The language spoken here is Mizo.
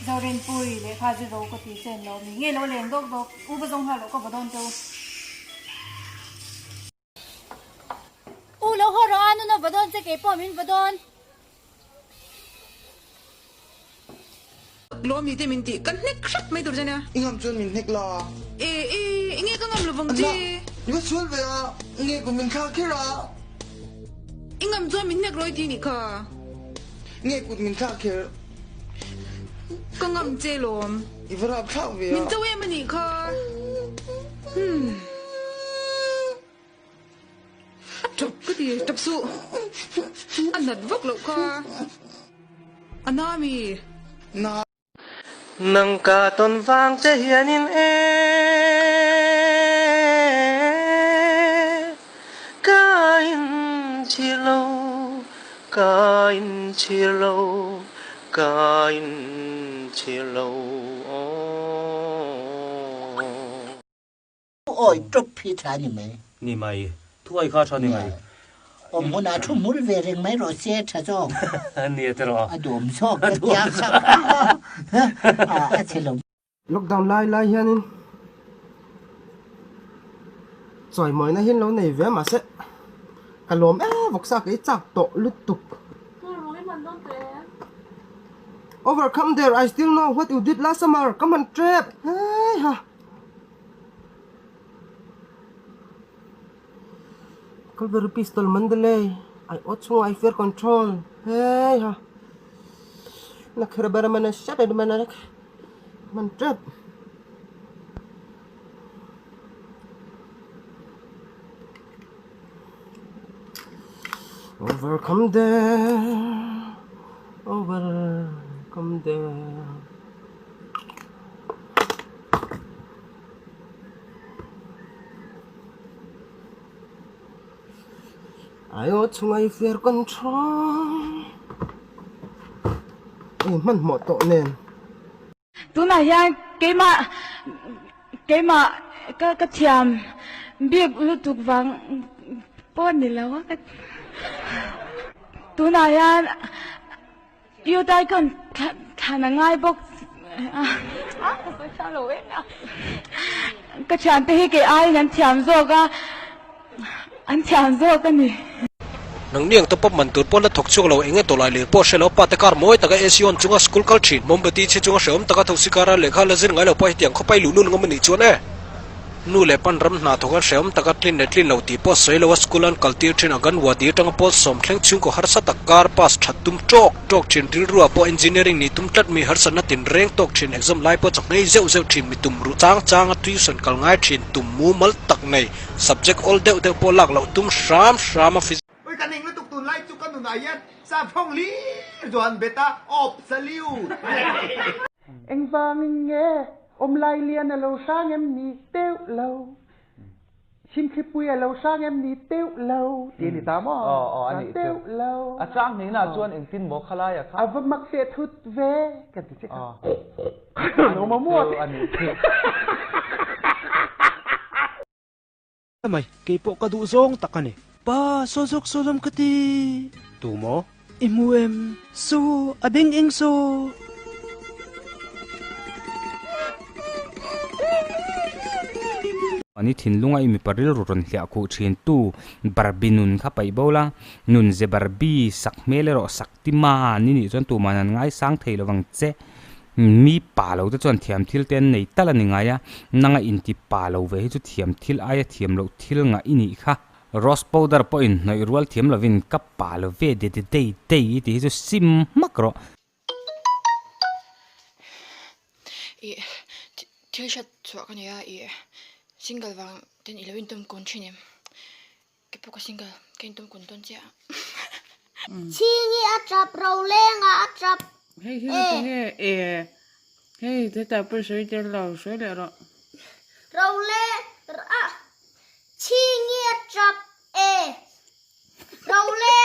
Zorinpui lehkha chu ro ka ti chen lo mi nge lo leng dawk dawk u va zawng nghal loh ka va dawn teu. U lo haw rawh a nuna va dawn che kei pawh min va dawn. Lawmi te min tih ka hnek hrep mai tur che nia. I ngam chuan min hnek la. E e enge ka ngam lovang che. I va sual ve a, nge kum min thlak kher a. I ngam chuan min hnek rawih ti nih kha. Nge kut min thlak kher. Ka ngam che lawm. I va rap thlak ve a. Min cho em a nih kha. Humm. A tap ka ti, tap suh. A nat vak loh kha. A na mi. Na. Nang ka tawn vang che hianin e ka inchhir lo, ka inchhir lo, ka inchhir lo aw. Awi tawp hi tha ni mai. Ni mai. Thuai kha tha ni mai. Awm hunah thu hmul ve reng mai rawh se tha zawk. Nia te rawh. A duhawm zawk ka tia kha a chhe lo. Lockdown lai lai hianin chawimawina hi an lo nei ve mahse ka lawm em vawksa ka i chak tawh lutuk. Overcome there I still know what you did last summer ka man trap hei ha. Calvary pistol Mandalay ai aw chhungah ai fair control hei ha na kher ber mana shat a mana man tep overcome there overcome there. Ai aw chhunga i fair control i hmanhmawh tawh nen. Tunah hian keimah keimah ka ka thiam bik lutuk vang pawh ni lo a ka tunah hian Youth Icon thlan a ngai bawk a ka sawi thiam lo em a ka thiante hi kei aiin an thiam zawk a an thiam zawk a ni. Nang niang top up man tur pawh la thawk chhuak lo eng nge tawh lai lir pawh hre lo pa te kar mawi taka AC on chunga school kal thin mombati chhe chunga hrehawm taka tho sikara lehkha la zir ngai lo pawh hetiang khawpai luh lul ngam a nih chuan e. Nu leh pan ram hna thawk a hrehawm taka tlin leh tlin lo tih pawh sawi lo a school an kal tir thin a Ganwadi atanga pawl sawm thleng chhungkaw harsa tak kar pass that tum tawk tawk thin rilru ah pawh engineering nih tum tlat mi harsatna tin reng tawk thin exam lai pawh chak ngei zeuh zeuh thin mi tum ruh chang chang a tuition kal ngai thin tum mumal tak nei subject awl deuh deuh pawh lak loh tum hram hram a physics Ui ka ning lutuk tunlai chu ka nunah hian sap hawng hlir chuan bet a awp salute. Engvangin nge awmlai lian a lo hrang em ni teuh lo, chhimthlipui a lo hrang em ni teuh lo tih a ni ta maw? Chuan teuh lo. A chang hnihna chuan engtin maw khalai a kha? A va mak teh thut ve kan ti che kha. Lo maw maw a ni chu. Mai, keipawh ka duh zawng tak a ni. Pa, saw zawk saw lam ka ti. Tu maw? I hmu em? Saw, a beng eng saw. Ani thinlunga i mipa rilru rawn hliah khuh thin tu Barbie nun kha paih bo la, nun ze Barbie sak hmel erawh sak ti man i nih chuan tuman an ngaisang thei lovang che. Mi pa lo te chuan thiam thil te an nei tal a ni ngai a, nanga inti pa lo ve hi chu thiam thil aia thiam loh thil ngah i nih kha. Rose powder pawhin hnawih rual thiam lovin ka pa lo ve de de dei dei i tih hi chu sim hmak rawh. Ih thil hriat chhuah ka nei a, ih single vang ten i lo intum kun thin em? Ke pawh ka single ka intum kun dawn chiah. Chhingi a tap Rolenga a tap Hei hi chu nge e hei hetah pawh sawi tel lo sawi leh rawh. Role a Chhingi a tap e Role.